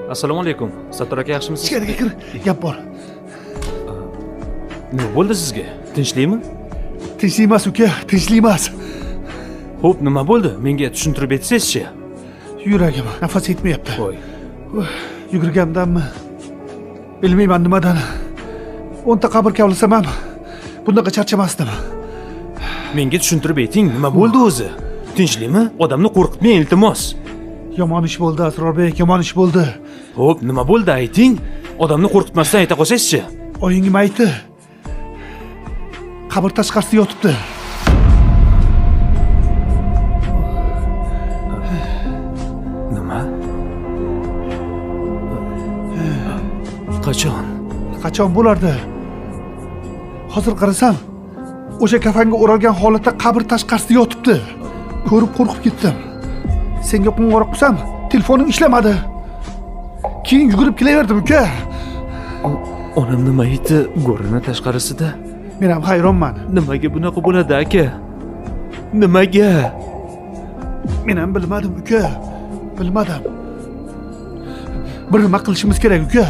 Assalomu alaykum. Sattor aka, yaxshimisiz? Ichkariga kir, gap bor. Nima bo'ldi sizga? Tinchlikmi? Tinchlik emas uka, tinchlik emas. Xo'p, nima bo'ldi? Menga tushuntirib aytsangiz-chi. Yuragim nafas yetmayapti. Voy. Yugurgandanmi? Bilmayman nimadan. 10 ta qabr kavlasam ham bunaqa charchamasdim. Menga tushuntirib ayting, nima bo'ldi o'zi? Tinchlikmi? Odamni qo'rqitmang, iltimos. Yomon ish bo'ldi, Asrorbek, yomon ish bo'ldi. Xo'p, nima bo'ldi ayting? Odamni qo'rqitmasdan ayta qolsangizchi. Oying mayti qabr tashqarisida yotibdi. Nima? Qachon? Qachon bo'lardi? Hozir qarasam, o'sha kafanga o'ralgan holatda qabr tashqarisida yotibdi. Ko'rib qo'rqib ketdim. Senga qo'ng'iroq qilsam, telefonim ishlamadi. Keyin yugurib kelaverdim uka. Onamni mayiti go'rini tashqarisida. Men ham hayronman. Nimaga bunaqa bo'ladi aka? Nimaga? Men ham bilmadim uka. Bilmadim. Bir nima qilishimiz kerak uka.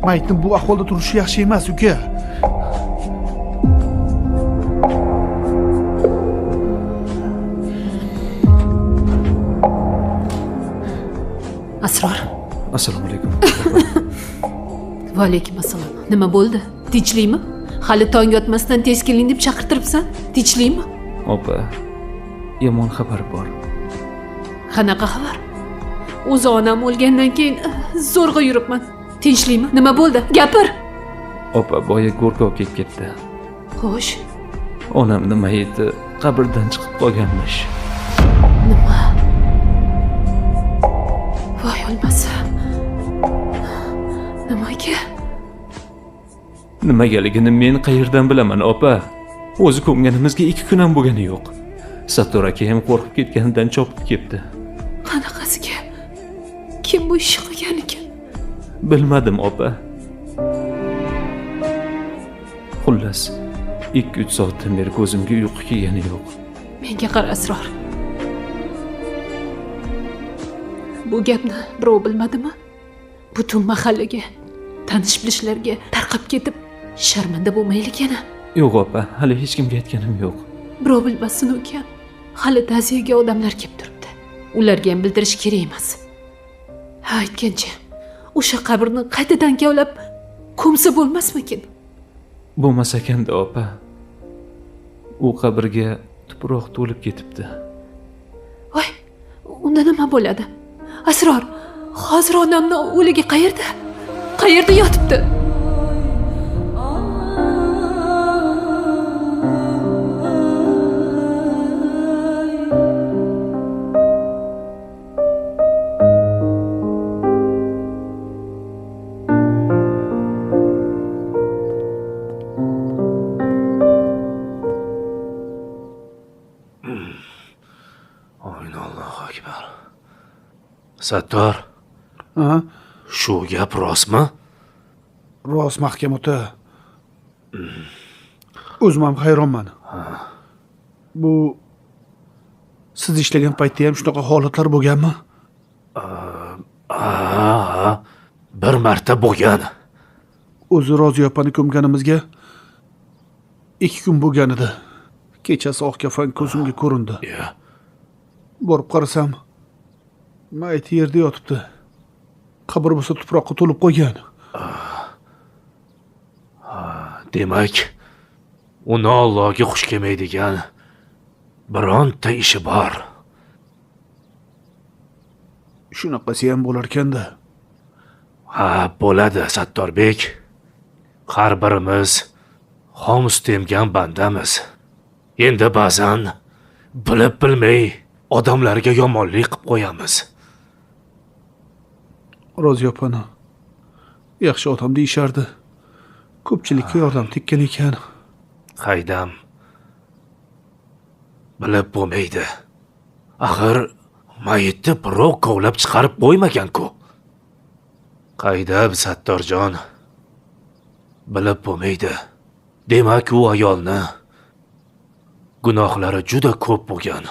Mayitning bu ahvolda turishi yaxshi emas uka. Asror. Assalomu alaykum. Va alaykum assalom. Nima bo'ldi? Tinchlikmi? Hali tong yotmasdan tez keling deb chaqirtiribsan. Tinchlikmi? Opa, yomon xabar bor. Qanaqa xabar? O'zi onam o'lgandan keyin zo'rg'a yuribman. Tinchlikmi? Nima bo'ldi? Gapir. Opa, boya go'rkov kelib ketdi. Xo'sh. Onamni mayiti qabrdan chiqib qolganmish. Nima? Voy o'lmasa. Nimaga? Nimagaligini men qayerdan bilaman, opa? O'zi ko'mganimizga 2 kun ham bo'lgani yo'q. Sattor aka ham qo'rqib ketganidan chopib ketdi. Qanaqasiga? Kim bu ishni qilgan ekan? Bilmadim, opa. Xullas, 2-3 soatdan beri ko'zimga uyqu kelgani yo'q. Menga qara, Asror. Bu gapni birov bilmadimi? Butun mahallaga, tanish bilishlarga tarqab ketib, sharmanda bo'lmaylik yana. Yo'q, opa, hali hech kimga aytganim yo'q. Birov bilmasin ukam. Hali ta'ziyaga odamlar kelib turibdi. Ularga ham bildirish kerak emas. Ha, aytgancha, o'sha qabrni qaytadan kavlab ko'msa bo'lmasmikin? Bo'lmas ekanda, opa. U qabrga tuproq to'lib ketibdi. Voy, unda nima bo'ladi? Asror, hozir onamni o'ligi qayerda? Qayerda yotibdi? Allohu akbar. Sattor. Ha? Shu gap rostmi? Rost, mahkam ota. O'zim ham hayronman. Bu siz ishlagan paytda ham shunaqa holatlar bo'lganmi? Ha, bir marta bo'lgan. O'zi Roziya opani ko'mganimizga 2 kun bo'lgan edi. Kechasi oq kafan ko'zimga ko'rindi. Borib qarasam, mayit yerda yotibdi. Qabr bo'lsa tuproqqa to'lib qo'ygan. Demak, uni Allohga xush kelmaydigan bironta ishi bor. Shunaqasi ham bo'larkan-da. Ha, bo'ladi, Sattorbek. Har birimiz xom sut emgan bandamiz. Endi ba'zan bilib bilmay odamlarga yomonlik qilib qo'yamiz. Roziya opani yaxshi odam deyishardi. Ko'pchilikka yordam tekkan ekan. Qaydam, bilib bo'lmaydi. Axir mayitni birov kovlab chiqarib qo'ymagan-ku. Qaydam, Sattorjon, bilib bo'lmaydi. Demak, u ayolni gunohlari juda ko'p bo'lgan.